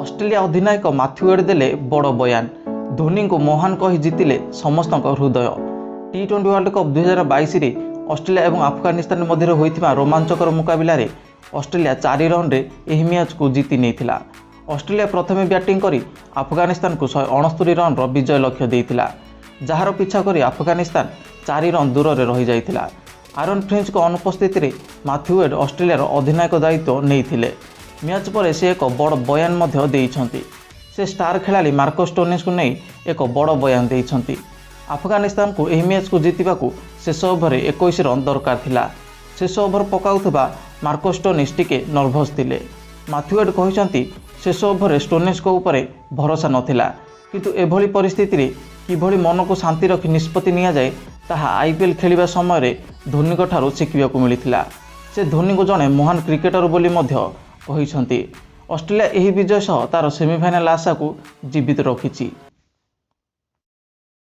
Australia ଅଧିନାୟକ Matthew wade ଦେଲେ ବଡ଼ ବୟାନ। ଧୋନିଙ୍କୁ ମହାନ କହି ଜିତିଲେ ସମସ୍ତଙ୍କ ହୃଦୟ। ଟି-20 ୱାର୍ଲଡ କପ୍ 2022ରେ ଅଷ୍ଟ୍ରେଲିଆ ଏବଂ ଆଫଗାନିସ୍ତାନ ମଧ୍ୟରେ ହୋଇଥିବା ରୋମାଞ୍ଚକର ମୁକାବିଲାରେ ଅଷ୍ଟ୍ରେଲିଆ 4 ରନ୍ରେ ଏହି ମ୍ୟାଚ୍କୁ ଜିତି ନେଇଥିଲା। ଅଷ୍ଟ୍ରେଲିଆ ପ୍ରଥମେ ବ୍ୟାଟିଂ କରି ଆଫଗାନିସ୍ତାନକୁ 169 ରନ୍ର ବିଜୟ ଲକ୍ଷ୍ୟ ଦେଇଥିଲା, ଯାହାର ପିଛା କରି ଆଫଗାନିସ୍ତାନ 4 ରନ୍ ଦୂରରେ ରହିଯାଇଥିଲା। ଆରୋନ୍ ଫିଞ୍ଚଙ୍କ ଅନୁପସ୍ଥିତିରେ ମାଥ୍ୟୁ ୱେଡ୍ ଅଷ୍ଟ୍ରେଲିଆର ଅଧିନାୟକ ଦାୟିତ୍ୱ ନେଇଥିଲେ। ମ୍ୟାଚ୍ ପରେ ସେ ଏକ ବଡ଼ ବୟାନ ମଧ୍ୟ ଦେଇଛନ୍ତି। ସେ ଷ୍ଟାର ଖେଳାଳି ମାର୍କସ୍ ଷ୍ଟୋନିସ୍ଙ୍କୁ ନେଇ ଏକ ବଡ଼ ବୟାନ ଦେଇଛନ୍ତି। ଆଫଗାନିସ୍ତାନକୁ ଏହି ମ୍ୟାଚ୍କୁ ଜିତିବାକୁ ଶେଷ ଓଭରରେ 21 ରନ୍ ଦରକାର ଥିଲା। ଶେଷ ଓଭର ପକାଉଥିବା ମାର୍କସ୍ ଷ୍ଟୋନିସ୍ ଟିକେ ନର୍ଭସ୍ ଥିଲେ। ମାଥ୍ୟୁ ୱେଡ୍ କହିଛନ୍ତି, ଶେଷ ଓଭରରେ ଷ୍ଟୋନିସ୍ଙ୍କ ଉପରେ ଭରସା ନଥିଲା। କିନ୍ତୁ ଏଭଳି ପରିସ୍ଥିତିରେ କିଭଳି ମନକୁ ଶାନ୍ତି ରଖି ନିଷ୍ପତ୍ତି ନିଆଯାଏ, ତାହା ଆଇପିଏଲ୍ ଖେଳିବା ସମୟରେ ଧୋନିଙ୍କଠାରୁ ଶିଖିବାକୁ ମିଳିଥିଲା। ସେ ଧୋନିଙ୍କୁ ଜଣେ ମହାନ କ୍ରିକେଟର ବୋଲି ମଧ୍ୟ କହିଛନ୍ତି। ଅଷ୍ଟ୍ରେଲିଆ ଏହି ବିଜୟ ସହ ତା'ର ସେମିଫାଇନାଲ ଆଶାକୁ ଜୀବିତ ରଖିଛି।